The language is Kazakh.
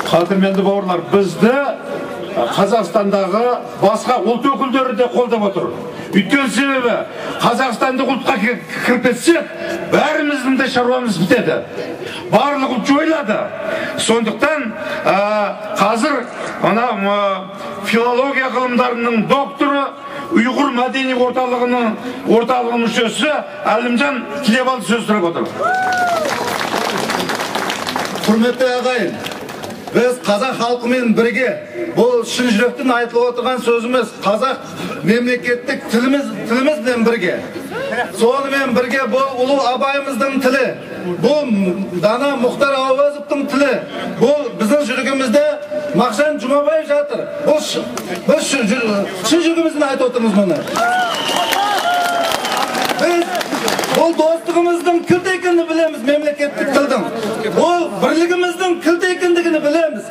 Қадірменді бауырлар, бізді Қазақстандағы басқа ұлт өкілдері де қолдап отыр. Өйткені себебі Қазақстандық ұлтқа кіріп кетсек, бәріміздің де шаруамыз бітеді. Барлық ұлт жойылады. Сондықтан қазір ана филология ғылымдарының докторы, Ұйғыр мәдени орталығының мүшесі Әлімжан Тілебалды сөз сұрап отыр. Құрметті ағайын, біз қазақ халқымен бірге, бұл шын жүректен айтылып отырған сөзіміз, қазақ мемлекеттік тілімізбен бірге. Сонымен бірге бұл ұлы Абайымыздың тілі, бұл дана Мұхтар Әуезовтің тілі, бұл біздің жүрегімізде Мағжан Жұмабаев жатыр. Бұл біз шын жүрегімізбен айтып отырмыз мұны. Біз бұл достығымыздың кілт екенін білеміз, мемлекеттік тілдің. Бұл бірлігіміздің кілт екендігін білеміз.